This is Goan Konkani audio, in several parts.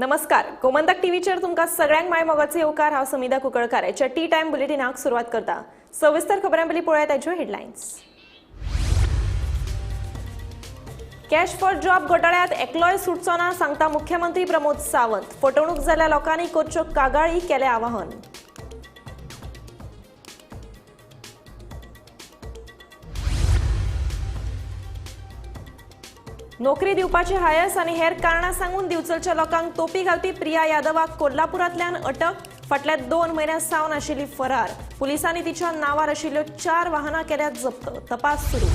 नमस्कार, गोमंतक टीव्हीचेर तुमकां सगळ्यांक my मोगाचो येवकार. हांव समिधा कुंकळकार ह्याच्या टी टायम बुलेटिनाक सुरवात करता. सविस्तर खबरां पयलीं पळोवया ताच्यो हेडलायन्स. कॅश फॉर जॉब घोटाळ्यांत एकलोय सुटचो ना सांगता मुख्यमंत्री प्रमोद सावंत. फटवणूक जाल्ल्या लोकांनी करच्यो कागाळी केलें आवाहन. नोकरी दिवपाची हायस आनी हेर कारणां सांगून दिवचलच्या लोकांक तोपी घालपी प्रिया यादवाक कोल्हापुरांतल्यान अटक. फाटल्या 2 म्हयन्यां सावन आशिल्ली फरार. पुलिसांनी तिच्या नांवार आशिल्ल्यो 4 वाहनां केल्यात जप्त. तपास सुरू.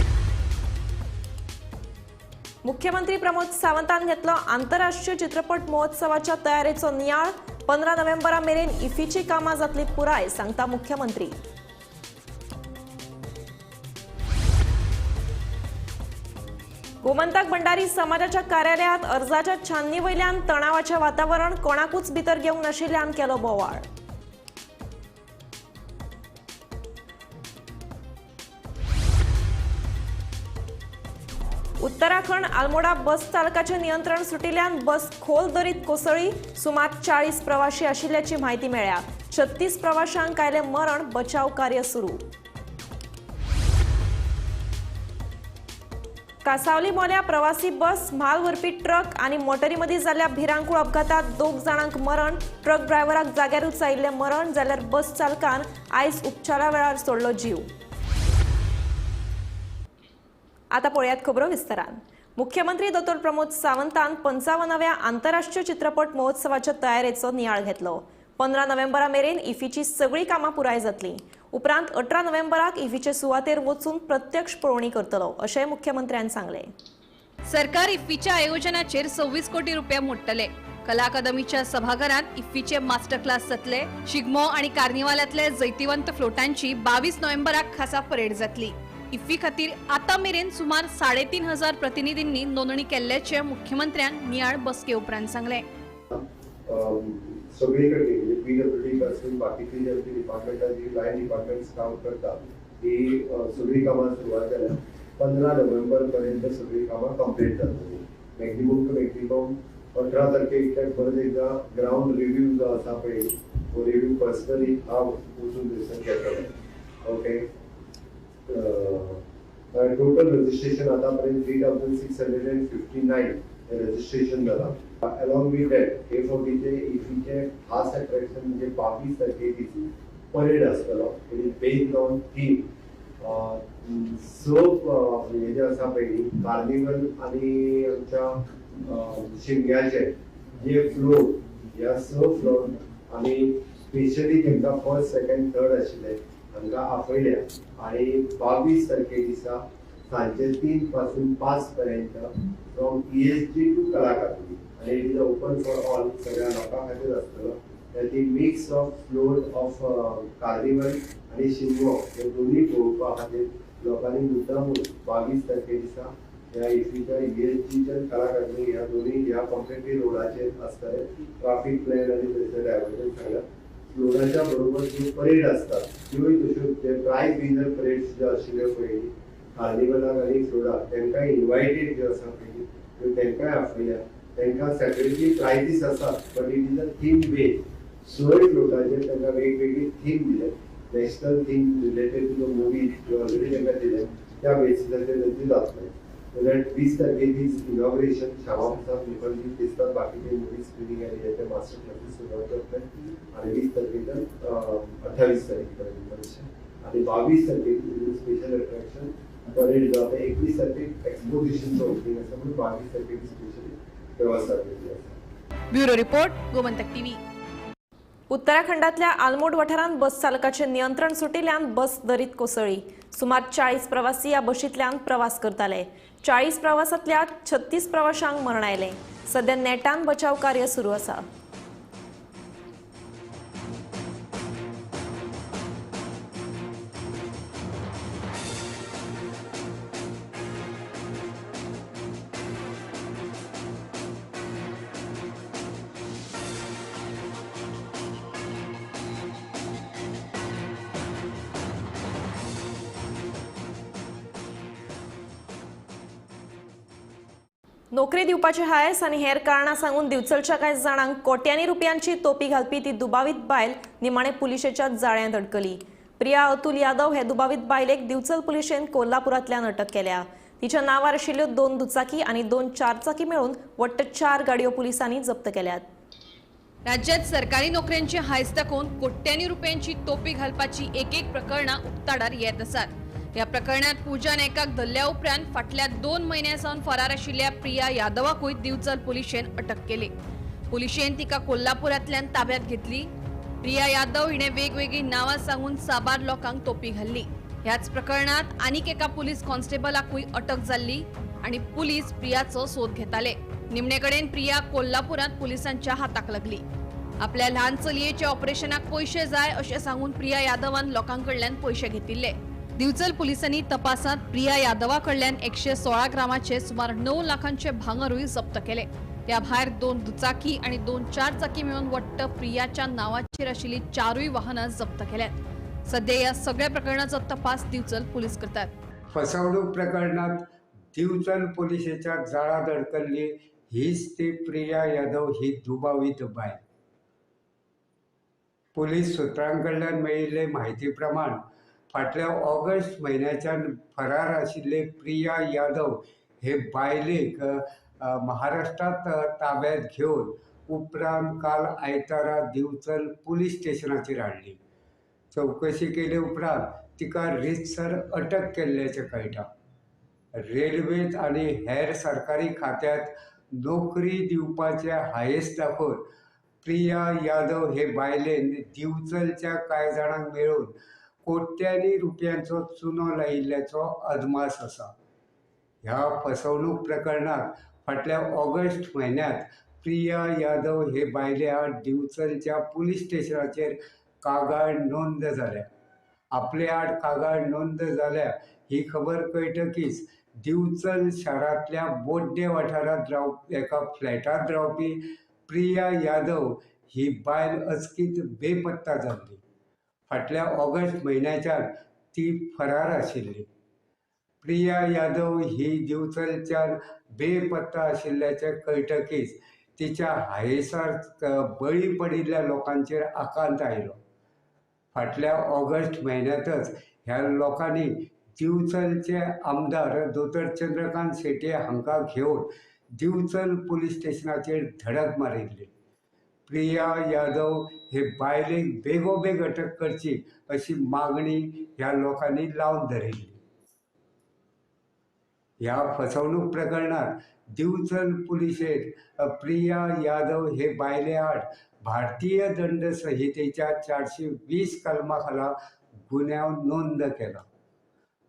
मुख्यमंत्री प्रमोद सावंतान घेतलो आंतरराष्ट्रीय चित्रपट महोत्सवाच्या तयारेचो नियाळ. 15 नोव्हेंबरा मेरेन इफीची कामां जातली पुराय सांगता मुख्यमंत्री. गोमंतक भंडारी समाजाच्या कार्यालयात अर्जाच्या छाननी वयल्यान तणावाचें वातावरण. कोणाकूच भितर घेवंक नाशिल्ल्यान केलो बोवाळ. उत्तराखंड आलमोडा बस चालकाचें नियंत्रण सुटिल्ल्यान बस खोल दरीत कोसळ्ळी. सुमार 40 प्रवाशी आशिल्ल्याची म्हायती मेळ्ळ्या. 36 प्रवाशांक आयलें मरण. बचाव कार्य सुरू. कासावली मोल्या प्रवासी बस, म्हाल व्हरपी ट्रक आनी मोटरी मदीं जाल्ल्या भिरांकूळ अपघातात 2 जाणांक मरण. ट्रक ड्रायव्हराक जाग्यारूच आयिल्लें मरण, जाल्यार बस चालकान आयज उपचारा वेळार सोडलो जीव. आता पळयात खबरो विस्तारान. मुख्यमंत्री दोतोर प्रमोद सावंतान 55व्या आंतरराष्ट्रीय चित्रपट महोत्सवाच्या तयारेचो नियाळ घेतलो. 15 नोव्हेंबरा मेरेन इफीची सगळी कामां पुराय जातली. उपरांत 18 नोव्हेंबराक इफीचे सुवातेर वचून प्रत्यक्ष पळोवणी करतलो अशें मुख्यमंत्र्यान सांगलें. सरकार इफ्फीच्या आयोजनाचेर 26 कोटी रुपया मोडटले. कला अकादमीच्या सभाघरांत इफ्फीचे मास्टर क्लास जातले. शिगमो आनी कार्निवालांतले जैतिवंत फ्लोटांची 22 नोव्हेंबराक खासा परेड जातली. इफ्फी खातीर आतां मेरेन सुमार 3500 प्रतिनिधींनी नोंदणी केल्ल्याचें मुख्यमंत्र्यान नियाळ बसके उपरांत सांगलें. सगळीकडे म्हणजे पीडब्ल्यूडी पासून बाकीची जी आमची डिपार्टमेंटां जी लायन डिपार्टमेंट्स काम करतात ती सगळी कामां सुरवात जाल्या. 15 नोव्हेंबर पर्यंत सगळी कामां कंप्लीट जातली. मॅक्झिमम टू मॅक्झिमम 18 तारखे इतल्याक परत एकदा ग्रावंड रिव्यू जो आसा पळय तो रिव्यू पर्सनली हांव वचून थंयसर घेतलो. ओके, टोटल रजिस्ट्रेशन आतां पर्यंत 3659 रजिस्ट्रेशन जाला. अलॉंग विथ that हे फावटीचे इफीचे खास अट्रॅक्शन म्हणजे 22 तारखेक परेड आसतलो. It is based on theme. स हे जे आसा पळय कार्निवल आनी आमच्या शिमग्याचे जे फ्लोट, ह्या 6 फ्लोट आनी स्पेशली तांकां फर्स्ट सेकंड थर्ड आशिल्ले हांकां आपयल्या आनी 22 तारखे दिसा सांजे 3 पासून 5 पर्यंत from ESG to Kala Akademi आनी it is open for all, सगळ्या लोकां खातीर आसतलो. ती mix of float of carnival आनी शिगमो हे दोन्ही पळोवपा खातीर लोकांनी मुद्दामून 22 तारखे दिसा ह्या इफीच्या ESGच्या कला अकादमी ह्या दोन्ही ह्या कॉम्प्लिटली रोडाचेर आसतले. ट्राफीक प्लॅन आनी थंयसर डायवर्जन सगळ्या फ्लोटाच्या बरोबर ज्यो परेड आसतात त्योय तश्यो जे प्रायज विनर परेड्स ज्यो आशिल्ल्यो पळय कार्निवलाक आनी फ्लोटाक तांकां इन्वायटेड ज्यो आसा पळय त्यो तांकांय आपयल्या. तांकां सेपरेटली प्रायजीस आसात but it is a theme base. 6 फ्लोटाचेर तांकां वेगवेगळी थीम दिले. National theme related to the movies ज्यो ऑलरेडी तांकां दिले त्या बेसिसाचेर तांची जातले. जाल्यार 20 तारखेक is inauguration Shyama Prasad Mukherjee दिसतात. बाकीचे मुवी स्क्रिनींग आनी हेचे मास्टर क्लासीस सुरवात जातले आनी 20 तारखेच्यान 28 तारखे पर्यंत आनी 22 तारखेक स्पेशल अट्रॅक्शन परेड जाता. 21 तारखेक एक्सपोजिशनचो ओपनिंग आसा म्हणून 22 तारखेक स्पेशली व्यवस्था केल्ली आसा. Bureau report, Gomantak TV. उत्तराखंडातल्या आलमोड वाठारांत बस चालकाचें नियंत्रण सुटिल्ल्यान बस दरीत कोसळ्ळी. सुमार 40 प्रवासी ह्या बशींतल्यान प्रवास करताले. 40 प्रवासांतल्या 36 प्रवाशांक मरण आयलें. सध्या नेटान बचाव कार्य सुरू आसा. नोकरी दिवपाचे हायस आनी हेर कारणां सांगून दिवचलच्या कांय जाणांक कोट्यांनी रुपयांची तोपी घालपी ती दुबावीत बायल निमाणे पुलिशेच्या जाळ्यांत अडकली. प्रिया अतुल यादव हे दुबावीत बायलेक दिवचल पुलिशेन कोल्हापुरांतल्यान अटक केल्या. तिच्या नांवार आशिल्ल्यो 2 दुचाकी आनी 2 चारचाकी मेळून वट्ट 4 गाडयो पुलिसांनी जप्त केल्यात. राज्यात सरकारी नोकऱ्यांची हायस दाखोवन कोट्यांनी रुपयांची तोपी घालपाची एक एक प्रकरणां उक्ताडार येत आसात. ह्या प्रकरणात पूजा नायकाक धरल्या उपरांत फाटल्या 2 म्हयन्यां सावन फरार आशिल्ल्या प्रिया यादवाकूय दिवचल पुलिशेन अटक केली. पुलिशेन तिका कोल्हापुरांतल्यान ताब्यात घेतली. प्रिया यादव हिणे वेगवेगळी नांवां सांगून साबार लोकांक तोपी घाल्ली. ह्याच प्रकरणात आनीक एका पुलीस कॉन्स्टेबलाकूय अटक जाल्ली आनी पुलीस प्रियाचो सोद घेताले. निमणे कडेन प्रिया कोल्हापुरांत पुलिसांच्या हाताक लागली. आपल्या ल्हान चलयेच्या ऑपरेशनाक पयशे जाय अशें सांगून प्रिया यादवान लोकां कडल्यान पयशे घेतिल्ले. दिवचल पुलिसांनी तपासात प्रिया यादवा कडल्यान 116 ग्रामाचे सुमार 9 लाखांचे भांगरूय जप्त केले. त्या भायर 2 दुचाकी आनी 2 चारचाकी मेळून वट्ट प्रियाच्या नांवाचेर आशिल्ली 4 वाहनां जप्त केल्यात. सध्या या सगळ्या प्रकरणाचो तपास दिवचल पुलीस करतात. फसवणूक प्रकरणात दिवचल पुलिसेच्या जाळात अडकल्ली हीच ती प्रिया यादव ही दुबावीत बायल. पुलीस सूत्रांकडल्यान मेळिल्ले म्हायती प्रमाण फाटल्या ऑगस्ट म्हयन्याच्यान फरार आशिल्ले प्रिया यादव हे बायलेक महाराष्ट्रात ताब्यात घेवन उपरांत काल आयतारा दिवचल पुलीस स्टेशनाचेर हाडली. चवकशी केले उपरांत तिका रितसर अटक केल्ल्याचें कळटा. रेल्वेत आनी हेर सरकारी खात्यांत नोकरी दिवपाचे हायस दाखोवन प्रिया यादव हे बायलेन दिवचलच्या कांय जाणांक मेळून कोट्यांनी रुपयांचो चुनो लायिल्ल्याचो अदमास आसा. ह्या फसवणूक प्रकरणात फाटल्या ऑगस्ट म्हयन्यांत प्रिया यादव हे बायले आड दिवचलच्या पुलीस स्टेशनाचेर कागाळ नोंद जाल्या. आपले आड कागाळ नोंद जाल्या ही खबर कळटकीच दिवचल शारांतल्या बोड्डे वाठारांत एका फ्लॅटांत रावपी प्रिया यादव ही बायल अचकीत बेपत्ता जाल्ली. फाटल्या ऑगस्ट म्हयन्याच्यान ती फरार आशिल्ली. प्रिया यादव ही दिवचलच्यान बेपत्ता आशिल्ल्याचें कळटकीच तिच्या हायेसार बळी पडिल्ल्या लोकांचेर आकांत आयलो. फाटल्या ऑगस्ट म्हयन्यांतच ह्या लोकांनी दिवचलचे आमदार दोतोर चंद्रकांत शेट्ये हांकां घेवन दिवचल पुलीस स्टेशनाचेर धडक मारिल्ली. प्रिया यादव हे बायलेक बेगोबेग अटक करची अशी मागणी ह्या लोकांनी लावन धरिल्ली. ह्या फसवणूक प्रकरणात दिवचल पुलिशेन प्रिया यादव हे बायले आड भारतीय दंड संहितेच्या 420 कलमा खाला गुन्यांव नोंद केला.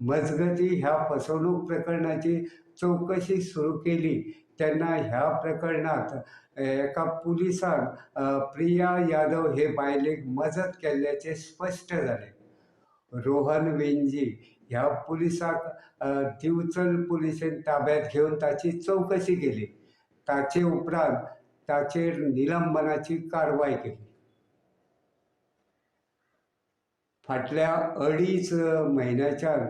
मजगती ह्या फसवणूक प्रकरणाची चवकशी सुरू केली तेन्ना ह्या प्रकरणात एका पुलिसान प्रिया यादव हे बायलेक मजत केल्ल्याचें स्पश्ट जालें. रोहन वेंजी ह्या पुलिसाक दिवचल पुलिसेन ताब्यात घेवन ताची चवकशी केली. ताचे उपरांत ताचेर निलंबनाची कारवाय केली. फाटल्या 2.5 म्हयन्याच्यान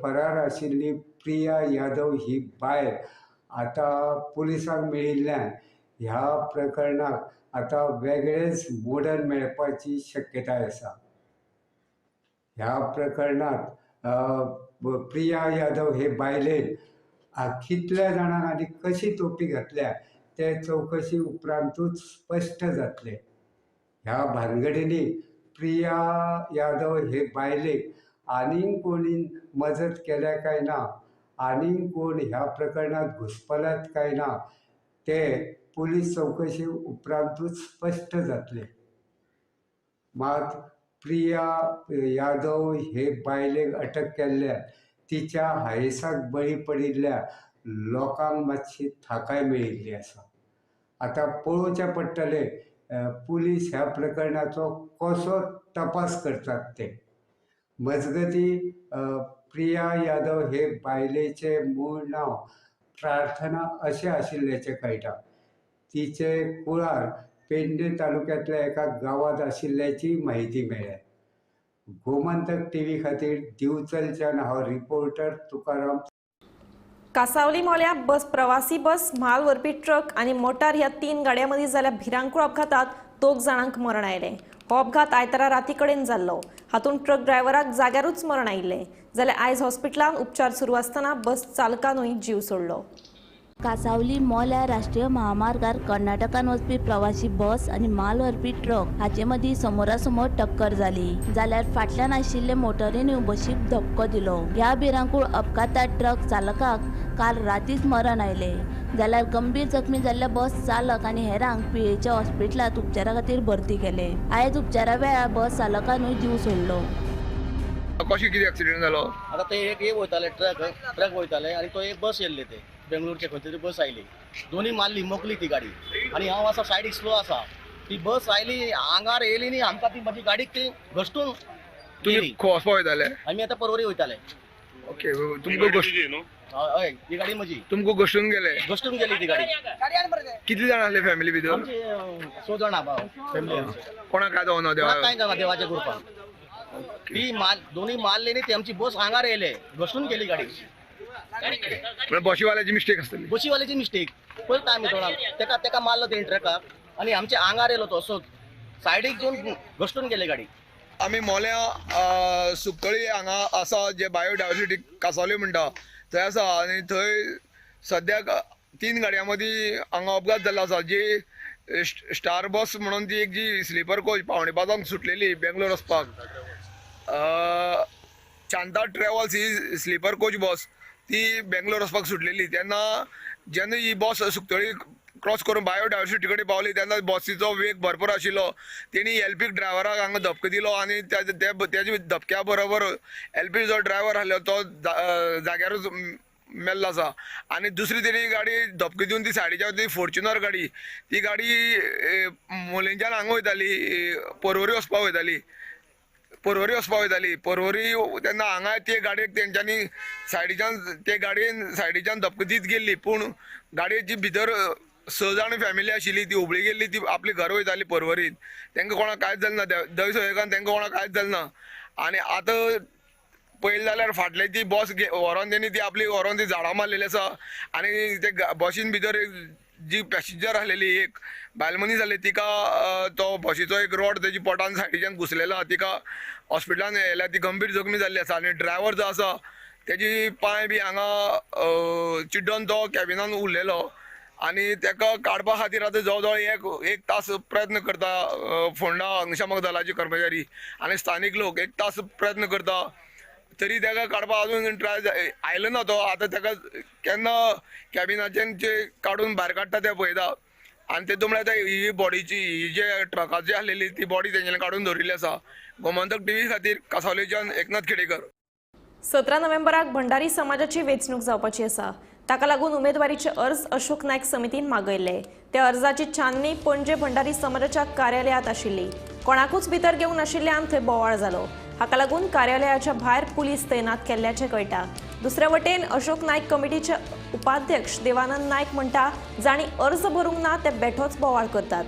फरार आशिल्ली प्रिया यादव ही बायल आतां पुलिसांक मेळिल्ल्यान ह्या प्रकरणाक आतां वेगळेंच मोडण मेळपाची शक्यताय आसा. ह्या प्रकरणात प्रिया यादव हे बायलेन कितल्या जाणांक आनी कशी तोपी घातल्या ते चवकशी उपरांतूच स्पश्ट जातलें. ह्या भानगडींनी प्रिया यादव हे बायलेक आनीक कोणी मजत केल्या काय ना, आनीक कोण ह्या प्रकरणात घुस्पल्यात काय ना ते पुलीस चवकशी उपरांतूच स्पश्ट जातलें. मात प्रिया यादव हे बायलेक अटक केल्ल्या तिच्या हायेसाक बळी पडिल्ल्या लोकांक मातशी थाकाय मेळिल्ली आसा. आतां पळोवचें पडटलें पुलीस ह्या प्रकरणाचो कसो तपास करतात ते. मजगती प्रिया यादव हे बायलेचें मूळ नांव प्रार्थना अशें आशिल्ल्याचें कळटा. तिचें कुळार पेडणे तालुक्यांतल्या एका गांवांत आशिल्ल्याची म्हायती मेळ्ळ्या. गोमंतक टीव्ही खातीर दिवचलच्यान हांव रिपोर्टर तुकाराम. कासावली मोल्या बस प्रवासी बस, म्हाल व्हरपी ट्रक आनी मोटार ह्या 3 गाडयां मदीं जाल्ल्या भिरांकूळ अपघातात 2 जाणांक मरण आयलें. हो अपघात आयतारा राती कडेन जाल्लो. हातूंत ट्रक ड्रायव्हराक जाग्यारूच मरण आयिल्लें, जाल्यार आयज हॉस्पिटलांत उपचार सुरू आसतना बस चालकानूय जीव सोडलो. कासावली मोल्या राष्ट्रीय महामार्गार कर्नाटकान वचपी प्रवासी बस आनी माल व्हरपी ट्रक हाचे मदीं समोरासमोर टक्कर जाली. जाल्यार फाटल्यान आशिल्ले मोटरीनूय बशीक धपको दिलो. ह्या भिरांकूळ अपघातात ट्रक चालकाक काल रातीच मरण आयलें, जाल्यार गंभीर जखमी जाल्ल्या बस चालक आनी हेरांक पिळेच्या हॉस्पिटलांत उपचारा खातीर भरती केले. आयज उपचारा वेळार बस चालकानूय जीव सोडलो. कशें कितें एक्सिडेंट जालो? आतां ते एक वयताले ट्रक वयताले आनी तो एक बस येयल्ले, ते बेंगलोरचे खंय तरी बस आयली, दोनी मारली मोकली ती गाडी आनी हांव आसा सायडीक स्लो आसा, ती बस आयली आंगार येयली न्ही आमकां, ती म्हाजी गाडीक ती घसटून गेली. खंय वचपा वयताले? आमी आतां पर्वरी वयताले. ओके, तुमकां हय, ही गाडी म्हजी. तुमकां घसटून गेले? घसटून गेली ती गाडी. कितली जाणां आसले फॅमिली भितर? आमची 6 जाणां फॅमिली. कोणाक काय जावना? कांय जावना देवाच्या कृपान. ती माल दोनी मारली न्ही, ती आमची बस आंगार येयले, घसटून गेली गाडी. बशीवाल्याची मिस्टेक आसतली. बशीवाल्याची मिस्टेक पळयता आमी तोंडाक, तेका तेका मारलो तेणी ट्रकाक आनी आमच्या आंगार येयलो तो असोच सायडीक येवन घसटून गेली गाडी. आमी मोल्या सुकतळी हांगा आसा, जे बायोडायवर्सिटी कासावली म्हणटा थंय आसा आनी थंय सद्याक 3 गाडयां मदीं हांगा अपघात जाल्लो आसा. जी स्टार बस म्हणून ती एक जी स्लीपर कोच 4:45 सुटलेली बेंगलोर वचपाक, शांता ट्रॅव्हल्स ही स्लीपर कोच बस ती बेंगलोर वचपाक सुटलेली. तेन्ना जेन्ना ही बस सुकतळी क्रॉस करून बायोडायवर्सिटी कडेन पावली तेन्ना बसीचो वेग भरपूर आशिल्लो. तेणी एलपी ड्रायव्हराक हांगा धपको दिलो आनी तेज्या धपक्या बरोबर एलपी जो ड्रायव्हर आसलो तो जाग्यारूच मेल्लो आसा. आनी दुसरी तेणी गाडी धपको दिवन ती सायडीच्या ती फॉर्च्युनर गाडी, ती गाडी मोलेंच्यान हांगा वयताली, पर्वरी वचपाक वयताली, पर्वरी वचपाक वयताली. पर्वरी तेन्ना हांगा ते गाडयेक तेंच्यांनी सायडीच्यान ते गाडयेन सायडीच्यान धपको दीत गेल्ली, पूण गाडयेची भितर 6 जाण फॅमिली आशिल्ली ती हुबळी गेल्ली, ती आपली घर वयताली पर्वरीन. तांकां कोणाक कांयच जालें ना, दैवसंयोगान तांकां कोणाक कांयच जालें ना. आनी आतां पळयलें जाल्यार फाटले ती बस व्हरोन तेणी ती आपली व्हरोन ती झाडां मारलेली आसा आनी ते बसीन भितर जी पॅसेंजर आसलेली एक बायल मनीस आसली तिका तो बशीचो एक रोड तेजी पोटान सायडीच्यान घुसलेलो आसा, तिका हॉस्पिटलान येयल्या, ती गंभीर जखमी जाल्ली आसा. आनी ड्रायव्हर जो आसा तेजी पांय बी हांगा चिड्डोन तो कॅबिनान उरलेलो आनी तेका काडपा खातीर आतां जवळ जवळ एक तास प्रयत्न करता फोंडा अग्निशामक दलाचे कर्मचारी आनी स्थानीक लोक 1 तास प्रयत्न करता, तरी तेका काडपाक अजून ट्राय आयलो ना तो. आतां तेका केन्ना कॅबिनाच्यान काडून भायर काडटा ते पळयता. आनी तेतून म्हळ्यार ही बॉडीची ही जे ट्रकाची आसलेली ती बॉडी तेंच्यांनी काडून दवरिल्ली आसा. गोमंतक टीव्ही खातीर कासावलेच्यान एकनाथ खेडेकर. 17 नोव्हेंबराक भंडारी समाजाची वेंचणूक जावपाची आसा. ताका लागून उमेदवारीचे अर्ज अशोक नायक समितीन मागयल्ले. त्या अर्जाची छाननी पणजे भंडारी समाजाच्या कार्यालयांत आशिल्ली. कोणाकूच भितर घेवंक नाशिल्ल्यान थंय बोवाळ जालो. हाका लागून कार्यालयाच्या भायर पुलीस तैनात केल्ल्याचें कळटा. दुसरे वटेन अशोक नायक कमिटीचे उपाध्यक्ष देवानंद नायक म्हणटा, जांणी अर्ज भरूंक ना ते बेठोच बोवाळ करतात.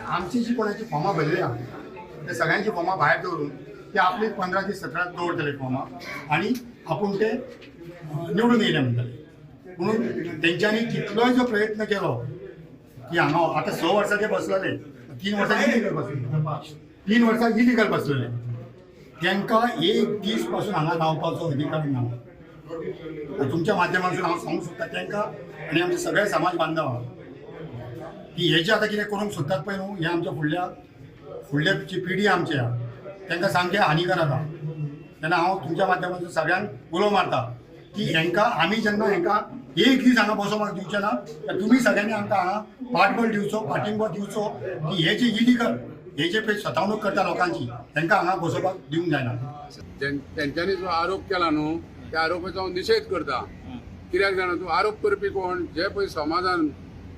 आमची जी कोणाची फॉर्मां भरली आहा ते सगळ्यांची फॉर्मां भायर दवरून ते आपली 15 ते 17 दवरतले फॉर्मां आनी आपूण ते निवडून येयले म्हणटले. म्हणून तेंच्यांनी कितलोय जो प्रयत्न केलो की हांगा आतां 6 वर्सां ते बसलेले, 3 वर्सां इलिगल बसलेले, 3 वर्सां इलिगल बसलेले, तांकां एक दीस पासून हांगा रावपाचो अधिकार ना. तुमच्या माध्यमांतून हांव सांगूंक सोदता तांकां आनी आमच्या सगळ्या समाज बांधवांक की हे जे आतां कितें करूंक सोदतात पळय न्हू, हें आमच्या फुडल्या जी पिढी आमची आहा तांकां सामकें हानिकारक आहा. तेन्ना हांव तुमच्या माध्यमांतून सगळ्यांक उलो मारता की हेंकां आमी जेन्ना हेंकां एक दीस हांगा बसोवपाक दिवचे ना तर तुमी सगळ्यांनी आमकां हांगा पाठबळ दिवचो, पाठिंबो दिवचो की हे जे इलिगल हे जे पळय सतावणूक करता लोकांची तांकां हांगा बसोवपाक दिवंक जायना. तेंच्यांनी जो आरोप केला न्हू त्या आरोपाचो हांव निशेध करता. कित्याक जाणा तूं आरोप करपी कोण, जे पळय समाजान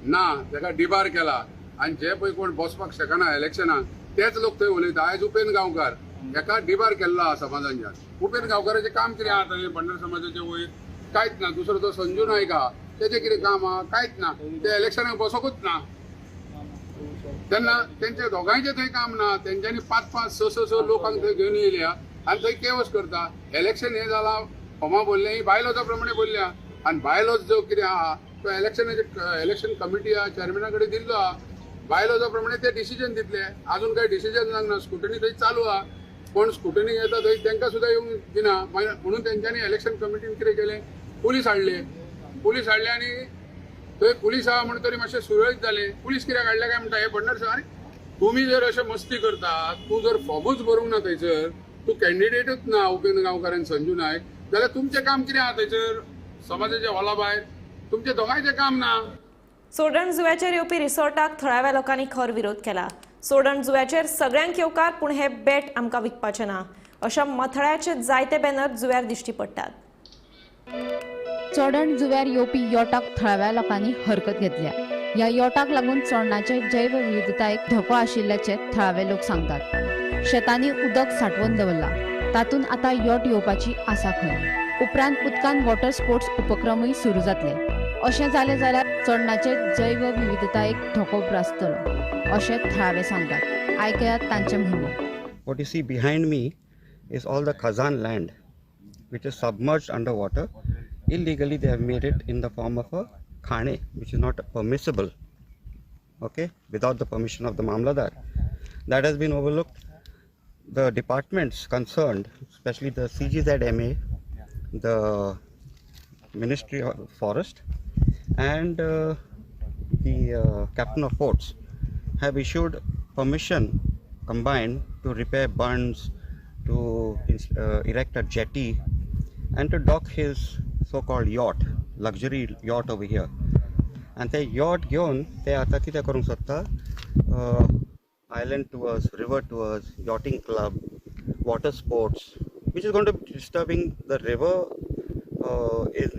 ना तेका डिबार केला आनी जे पळय कोण बसपाक शकना इलेक्शनाक तेच लोक थंय उलयता. आयज उपेंद्र गांवकार हेका डिबार केल्लो आहा समाजान. उपेंद्र गांवकाराचें काम कितें आहा थंय भंडारी समाजाचे वयर कांयच ना. दुसरो तो संजू नायक आहा तेचें कितें काम आहा, कांयच ना. ते इलेक्शनाक बसोकूच ना. तेन्ना तेंच्या दोगांयचें थंय काम ना. तेंच्यांनी 5 5 6 6 लोकांक थंय घेवन येयल्या आनी थंय केवस करता. इलेक्शन हें जालां, फॉर्मां भरल्या, ही बायलोजा प्रमाणे भरल्या आनी बायलोज जो कितें आहा तो इलेक्शनाचे इलेक्शन कमिटी आहा, चेअरमॅना कडेन दिल्लो आहा. बायलोजा प्रमाणे ते डिसिजन दितले. अजून काय डिसिजन जावंक ना. स्क्रुटनी थंय चालू आहा. कोण स्क्रुटनी येता थंय तांकां सुद्दां येवंक दिना. म्हणून तेंच्यांनी इलेक्शन कमिटीन कितें केलें, पुलीस हाडले. पुलीस हाडले आनी थंय पुलीस आहा म्हण तरी मातशें सुरळीत जालें. पुलीस कित्याक हाडले काय म्हणटा हे बंडर. आनी तुमी जर अशें मस्ती करता, तूं जर फॉर्मूच भरूंक ना थंयसर, तूं कॅन्डिडेटूच ना उपेंद्र गांवकार आनी संजू नायक, जाल्यार तुमचें काम कितें आहा थंयसर समाजाच्या हॉला भायर? तुमचें दोगांयचें काम ना. सोडण जुव्याचेर येवपी रिसॉर्टाक थळाव्या लोकांनी खर विरोध केला. सोडण जुव्याचेर सगळ्यांक येवकार, पूण हे बेट आमकां विकपाचें ना अशा मथळ्याचे जायते बॅनर जुव्यार दिश्टी पडटात. चोडण जुव्यार येवपी योटाक थळाव्या लोकांनी हरकत घेतल्या. ह्या योटाक लागून चोडणाचे जैवविविधतायेक धोको आशिल्ल्याचे थळावे लोक सांगतात. शेतांनी उदक सांठोवन दवरलां, तातूंत आतां योट येवपाची आसा खंय. उपरांत उदकांत वॉटर स्पोर्ट्स उपक्रमूय सुरू जातले. अशें जालें जाल्यार चोडणाचे जैवविविधतायेक धोको उप्रासतलो अशें थळावे सांगतात. आयकयात तांचें म्हणणें. What you see behind me is all the Khazan land which is submerged under water. Illegally they have made it in the form of a khane, which is not permissible, okay, without the permission of the Mamladar. That has been overlooked. The departments concerned, especially the CGZMA, the Ministry of Forest and the Captain of Ports have issued permission combined to repair bunds, to erect a jetty and to dock his so-called yacht, luxury yacht over here. And ते yacht घेवन ते आतां कितें करूंक सोदता, island tours, river tours, yachting club, water sports, which is going to be disturbing the river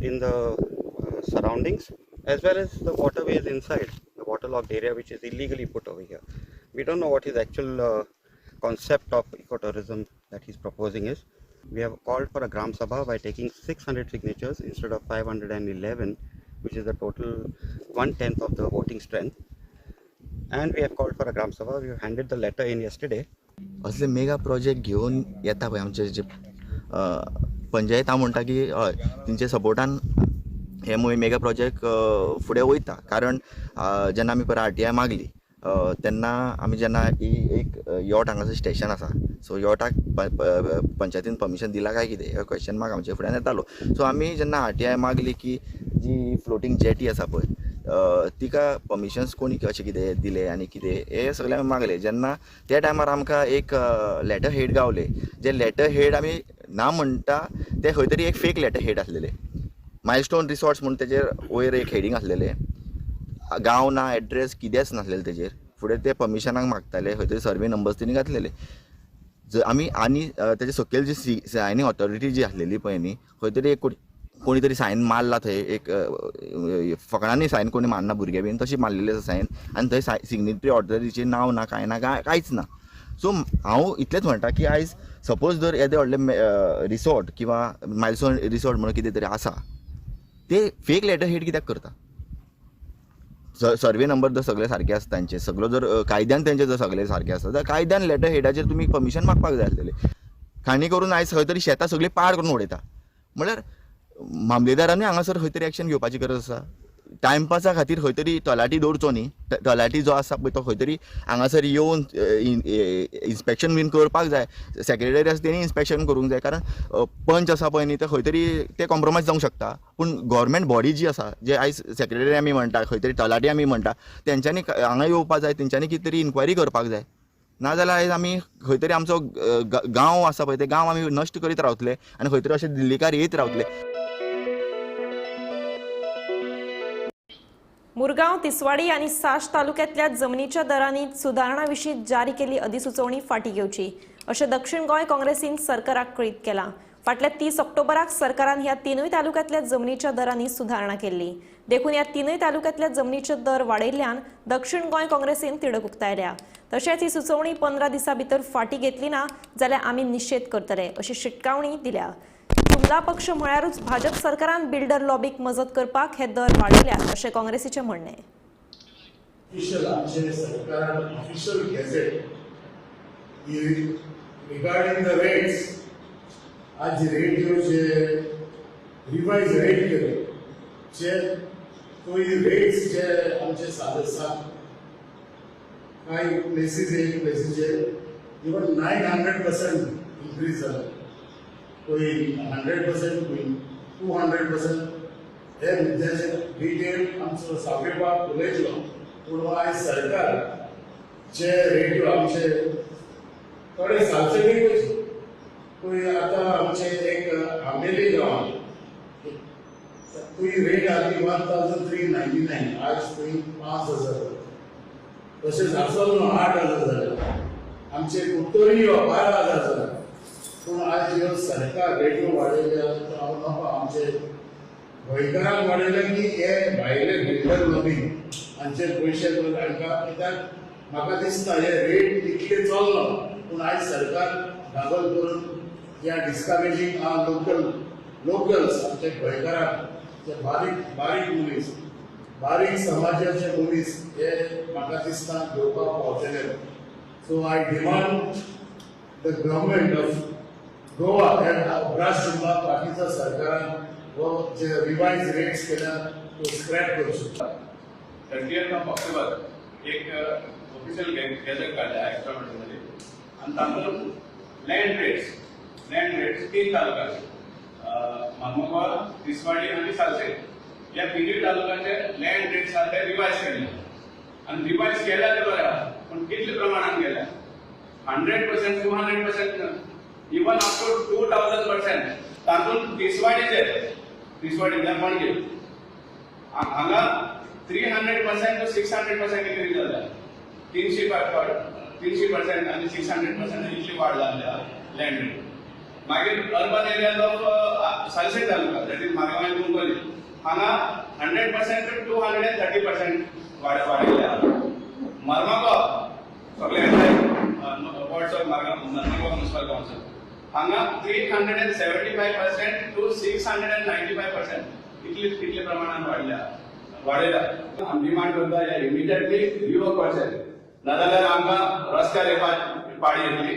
in the surroundings as well as the waterways inside the waterlogged area which is illegally put over here. We don't know what his actual concept of ecotourism that he's proposing is. We have called for a Gram Sabha by taking 600 signatures instead of 511, which is the total 1/10 of the voting strength. And we have called for a Gram Sabha. We have handed the letter in yesterday. असले मेगा प्रोजेक्ट घेवन येता पळय आमचे जे पंचायत हांव म्हणटा की हय तेंच्या सपोर्टान हे मेगा प्रोजेक्ट फुडें वयता. कारण जेन्ना आमी परत RTI मागली तेन्ना आमी जेन्ना ही एक यॉट हांगासर स्टेशन आसा, सो यॉटाक पंचायतीन परमिशन दिलां काय कितें हो क्वेश्चन मार्क आमच्या फुड्यान येतालो. सो आमी जेन्ना RTI मागली की जी फ्लोटींग जेटी आसा पळय तिका परमिशन्स कोणी अशें कितें दिलें आनी कितें हें सगळें आमी मागलें. जेन्ना त्या टायमार आमकां एक लेटर हेड गावले, जे लेटर हेड आमी ना म्हणटा ते खंय तरी एक फेक लेटर हेड आसलेले. मायलस्टोन रिसॉर्ट्स म्हूण तेजेर वयर एक हेडींग आसलेलें, गांव ना, एड्रेस कितेंच नासलेलें तेजेर. फुडें ते परमिशनाक मागताले, खंय तरी सर्वे नंबर्स तेणी घातलेले. आमी आनी तेजे सकयल जी सायनींग ऑथॉरिटी जी आसलेली पळय न्ही, खंय तरी एक कोणी तरी सायन मारला थंय, एक फकणांनी सायन कोणी मारना भुरगे बीन तशी मारलेली आसा सायन, आनी थंय सिग्नेटरी ऑथॉरिटीचें नांव ना, कांय ना, कांयच ना. सो हांव इतलेंच म्हणटा की आयज सपोज जर येदें व्हडलें रिसॉर्ट किंवा मायलस्टोन रिसॉर्ट म्हणून कितें तरी आसा, ते फेक लेटर हेड कित्याक करता? सर्वे नंबर जर सगळे सारके आसता तांचे, सगळो जर कायद्यान तेंचे जर सगळे सारके आसता जाल्यार कायद्यान लेटर हेडाचेर तुमी परमिशन मागपाक जाय आसलेलें. खाणी करून आयज खंय तरी शेतां सगळीं पाड करून उडयता. म्हणल्यार मामलेदारांनी हांगासर खंय तरी एक्शन घेवपाची गरज आसा. टायमपासा खातीर खंय तरी तलाठी दवरचो न्ही, तलाठी जो आसा पळय तो खंय तरी हांगासर येवन इन्स्पेक्शन बीन करपाक जाय. सेक्रेटरी आसा तेणी इन्स्पेक्शन करूंक जाय, कारण पंच आसा पळय न्ही ते खंय तरी ते कॉम्प्रोमायज जावंक शकता. पूण गव्हर्मेंट बॉडी जी आसा, जे आयज सेक्रेटरी आमी म्हणटा, खंय तरी तलाठी आमी म्हणटा, तेंच्यांनी हांगा येवपाक जाय, तेंच्यांनी कितें तरी इन्क्वायरी करपाक जाय. नाजाल्यार आयज आमी खंय तरी आमचो गांव आसा पळय ते गांव आमी नश्ट करीत रावतले आनी खंय तरी अशे दिल्लीकार येयत रावतले. मुरगांव, तिसवाडी आनी साश तालुक्यांतल्या जमनीच्या दरांनी सुदारणा विशीं जारी केल्ली अधिसुचोवणी फाटीं घेवची अशें दक्षिण गोंय काँग्रेसीन सरकाराक कळीत केलां. फाटल्या 30 ऑक्टोबराक सरकारान ह्या तिनूय तालुक्यांतल्या जमनीच्या दरांनी सुदारणा केल्ली. देखून ह्या तिनूय तालुक्यांतल्या जमनीचे दर वाडयल्ल्यान दक्षिण गोंय काँग्रेसीन तिडक उक्तायल्या. तशेंच ही सुचोवणी 15 दिसां भितर फाटीं घेतली ना जाल्यार आमी निशेध करतले अशी शिटकावणी दिल्या. जुमला पक्ष म्हळ्यारूच भाजप सरकारान बिल्डर लॉबीक मजत करपाक हे दर वाडयल्यात अशें काँग्रेसीचें म्हणणें. ऑफिशियल आमचे सरकारान official gazette regarding the rates आज रेट जे रिवायज रेट केले जे तो रेट्स जे आमचे साडे सात कांय प्लेसीस एक प्लेसीचेर इवन 900% इन्क्रीज जाला, कोई 100%, कोई 200%. हे मुद्द्याचेर डिटेल आमचो सावयबाब उलयतलो. पूण आयज सरकार जे रेट्यो आमचे थोडे सालसेटीकूच कोई आतां आमचे एक आंबेली गांवांत थंय रेट आसली 1399, आज थंय 5000. तशेंच आसोल 8000 जाले, आमचे कुडतरी 12,000 जाले. पूण आज ह्यो सरकार रेट्यो वाडयल्या, हांव नको आमचे गोंयकारांक वाडयले की हे भायले बिल्डर लॉबी हांचे पयशे हांकां, कित्याक म्हाका दिसता हे रेट इतले चल्लो. पूण आयज सरकार दाखल करून ह्या डिस्करेजींग आर लोकल लोकल्स आमचे गोंयकारांक जे बारीक बारीक मनीस, बारीक समाजाचे मनीस हे म्हाका दिसता घेवपाक पावतले. So I demand the government of Goa हे अब्राज शिमला बाकीच्या सरकारान हो जे रिवायज रेट्स केल्या तो स्क्रॅप करचो. 30th of October एक ऑफिशियल गॅझेट काडल्या एक्स्ट्रामध्ये आनी तातूंत लँड रेट्स 3 तालुक्याचे मार्मगोवा, तिसवाडी आनी सालसेट ह्या तिनूय तालुक्याचे लँड रेट्स आहा ते रिवायज केले. आनी रिवायज केल्या ते बरें आहा, पूण कितले प्रमाणान केल्या 100%, 200%, इवन अप टू 2000%. तातूंत तिसवाडीचे, तिसवाडी म्हळ्यार पणजे हांगा 300% टू 600% इन्क्रीज जाल्या, 300% आनी 600% इतली वाड जाल्ली आहा लँड रेट. मागीर urban areas of Salcete taluka, that is Margao आनी कुंकळ्ळी, हांगा 100% टू 230% वाडयल्ले आहा. मर्मागोवा सगळे wards of Marmagao municipal council हांगा 375% टू 695% इतले प्रमाणान वाडल्या वाडयला. आमी डिमांड करता हे इमिडिएटली रिवोक करचें, नाजाल्यार आमकां रस्त्यार येवपाक पाळी येतली.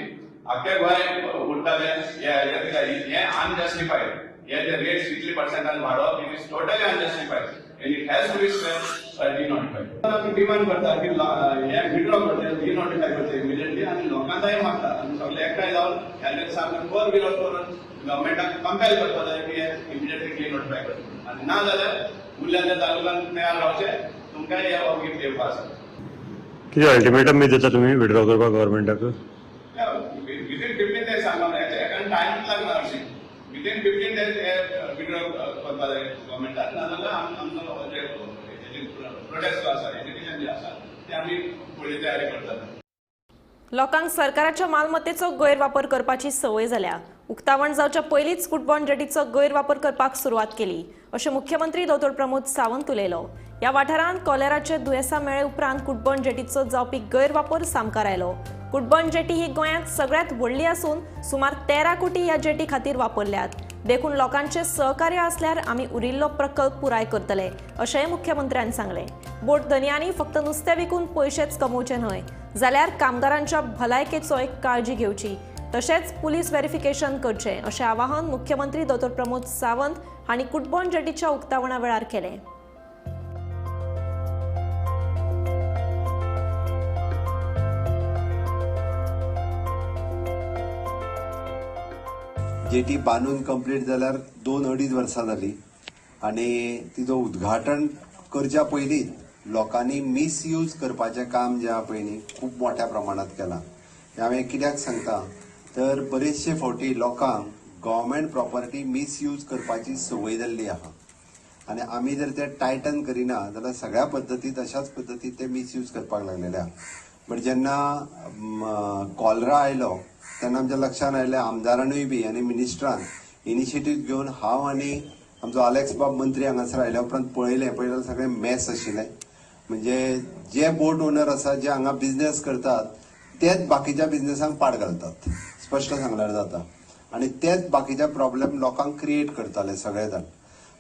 आख्खे गोंय उरताले हे अनजस्टिफायड, हे जे रेट्स इतले पर्सेंटान वाडोवप it is totally unjustified and it has to be denotified. आमी डिमांड करता की हे विड्रॉ करचें, डिनोटिफाय करचें इमिडिएटली आनी लोकांक मागता आनी सगळे एकठांय जावन ह्या सामकें खर विरोध करून गव्हर्मेंटाक कंपेल करपाक जाय की हे इमिडिएटली डिनोटिफाय करचें आनी ना जाल्यार उरल्या त्या तालुक्यांत तयार रावचें, तुमकां हे ऑब्लिग येवपा आसा. कितें अल्टिमेटम बी दिता तुमी विड्रॉ करपाक गव्हर्मेंटाक? विदीन 15 days सांगला, कारण टायम लागना हरशीं. विदीन 15 days हे विड्रॉ करपाक जाय गव्हर्मेंटाक, नाजाल्यार आमचो जे प्रोटेस्ट जो आसा, एजिटेशन जे आसा ते आमी फुडली तयारी करतात. लोकांक सरकाराच्या मालमत्तेचो गैरवापर करपाची संवय जाल्या. उक्तावण जावच्या पयलींच कुटबण जेटीचो गैरवापर करपाक सुरवात केली अशें मुख्यमंत्री दोतोर प्रमोद सावंत उलयलो. ह्या वाठारांत कॉलेराचे दुयेंसा मेळ्ळे उपरांत कुटबण जेटीचो जावपी गैरवापर सामकार आयलो. कुटबण जेटी ही गोंयांत सगळ्यांत व्हडली आसून सुमार 13 कोटी ह्या जेटी खातीर वापरल्यात, देखून लोकांचे सहकार्य आसल्यार आमी उरिल्लो प्रकल्प पुराय करतले अशेंय मुख्यमंत्र्यान सांगलें. बोट धनयांनी फक्त नुस्तें विकून पयशेच कमोवचे न्हय जाल्यार कामगारांच्या भलायकेचोय काळजी घेवची, तशेंच पुलीस व्हेरिफिकेशन करचें अशें आवाहन मुख्यमंत्री दोतोर प्रमोद सावंत हांणी कुटबण जेटीच्या उक्तावणा वेळार केलें. जेटी बांदून कंप्लीट जाल्यार 2-2.5 वर्सां जाली आनी तिचो उद्घाटन करच्या पयलींच लोकांनी मिसयूज करपाचें काम जें आहा पळय न्ही खूब मोठ्या प्रमाणांत केलां. हें हांवें कित्याक सांगता तर बरेचशे फावटी लोकांक गव्हर्मेंट प्रॉपर्टी मिसयूज करपाची संवय जाल्ली आहा आनी आमी जर ते टायटन करिना जाल्यार सगळ्या पद्दतीत अशाच पद्दतीत ते मिसयूज करपाक लागलेले आहा. बट जेन्ना कॉलरा आयलो तेन्ना आमच्या लक्षांत आयलें आमदारानूय बी आनी मिनिस्टरान इनिशिएटीव घेवन हांव आनी आमचो आलेक्स बाब मंत्री हांगासर आयल्या उपरांत पळयलें सगळें मॅस आशिल्लें. म्हणजे जे बोट ओनर आसा जे हांगा बिजनेस करतात तेच बाकीच्या बिजनेसांक पाड घालतात, स्पश्ट सांगल्यार जाता, आनी तेच बाकीच्या प्रॉब्लेम लोकांक क्रिएट करताले सगळे जाण.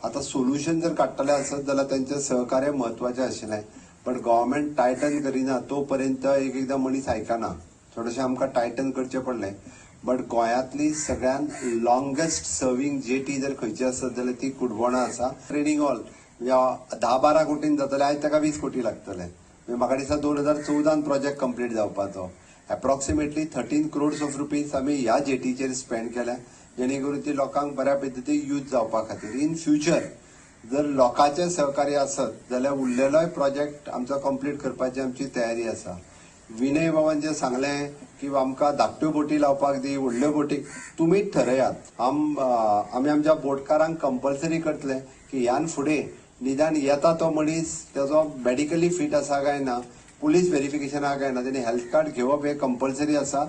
आतां सोल्युशन जर काडटले आसत जाल्यार तेंचें सहकार्य म्हत्वाचें आशिल्लें. बट गव्हर्मेंट टायटन करिना तो पर्यंत एक एकदां मनीस आयकना. थोडेशें आमकां टायटन करचें पडलें. बट गोंयांतली सगळ्यात लॉंगेस्ट सर्वींग जेटी जर खंयची आसत जाल्यार ती कुडबोणा आसा. ट्रेडींग हॉल म्हणजे 10-12 कोटीन जातले, आयज ताका 20 कोटी लागतले. म्हणजे म्हाका दिसता 2014 प्रोजेक्ट कंप्लीट जावपाचो. एप्रॉक्सिमेटली 13 crores of rupees आमी ह्या जेटीचेर स्पेंड केल्या, जेणे करून ती लोकांक बऱ्या पद्दतीन यूज जावपा खातीर. इन फ्युचर जर लोकांचें सहकार्य आसत जाल्यार उरलेलोय प्रोजेक्ट आमचो कंप्लीट करपाची आमची तयारी आसा. विनय बाबान जें सांगलें की आमकां धाकट्यो बोटी लावपाक दी, व्हडल्यो बोटी, तुमीच ठरयात. आमी आमच्या बोटकारांक कंपल्सरी करतले की ह्यान फुडें निदान येता तो मनीस तेजो मेडिकली फीट आसा काय ना, पुलीस वेरिफिकेशन आहा काय ना, तेणी हेल्थ कार्ड घेवप हें कंपल्सरी आसा.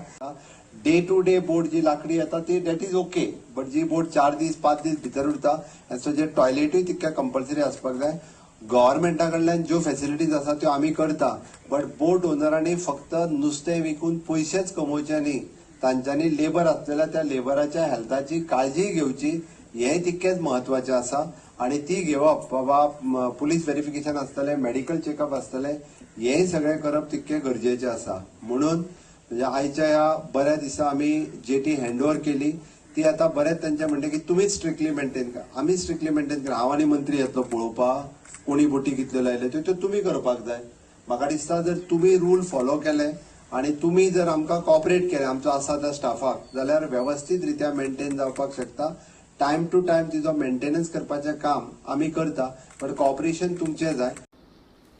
डे टू डे बोट जी लाकडी येता ती that is okay, but जी बोट 4 दीस 5 दीस भितर उरता सो जे टॉयलेटूय तितक्या कंपल्सरी आसपाक जाय. गव्हर्मेंटा कडल्यान ज्यो फेसिलिटीज आसा त्यो आमी करता, बट बोट ओनरांनी फक्त नुस्तें विकून पयशेच कमोवचे न्ही, तांच्यांनी लेबर आसलेल्या त्या लेबराच्या हेल्थाची काळजी घेवची हें तितकेंच म्हत्वाचें आसा. आनी ती घेवप बाबा पुलीस वेरिफिकेशन आसतलें, मेडिकल चेकअप आसतलें, हें सगळें करप तितकें गरजेचें आसा. म्हणून म्हणजे आयच्या ह्या बऱ्या दिसा आमी जेटी हँडओवर केली ती आतां बरेंच तांचें म्हणलें की तुमीच स्ट्रिक्टली मेंटेन करा, आमी स्ट्रिक्टली मेंटेन करा. हांव आनी मंत्री येतलो पळोवपाक कोणी बोटी कितल्यो लायल्यो त्यो तुमी करपाक जाय. म्हाका दिसता जर तुमी रूल फॉलो केले आनी तुमी जर आमकां कॉपरेट केलें आमचो आसा त्या स्टाफाक जाल्यार वेवस्थीत रित्या मेंटेन जावपाक शकता. टायम टू टायम तिजो मेंटेनन्स करपाचें काम आमी करता, बट कॉपरेशन तुमचें जाय.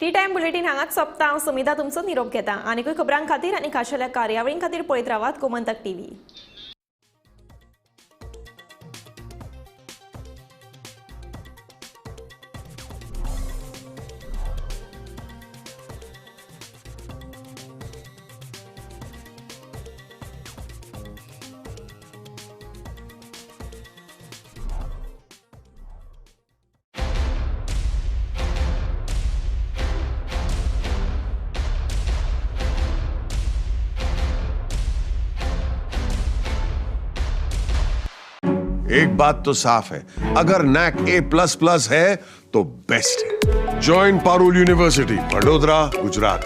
टी टायम बुलेटीन हांगाच सोंपता. हांव सुमिधा तुमचो निरोप घेता. आनीकूय खबरां खातीर आनी खाशेल्या कार्यावळीं खातीर पळयत रावात गोमंतक टीव्ही. एक बात तो साफ है, अगर नैक A++ है तो बेस्ट है. Join Parul university, Vadodara, Gujarat.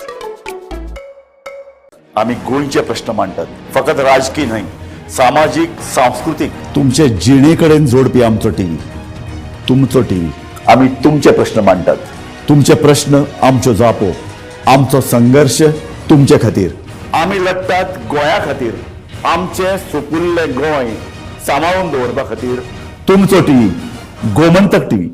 आम्ही गोंयचे प्रश्न मांडटात, फकत राजकीय न्हय, सामाजीक, सांस्कृतीक, तुमचे जिणेकडेन जोडपी आमचो टीव्ही, तुमचो टीव्ही. आम्ही तुमचे प्रश्न मांडटात, तुमचे प्रश्न आमच्यो जापो, आमचो संघर्ष तुमचे खातीर. आमी लढटात गोंया खातीर, आमचे सुपुल्ले गोंय सांबाळून दवरपा खातीर. तुमचो टीव्ही, गोमंतक टीव्ही.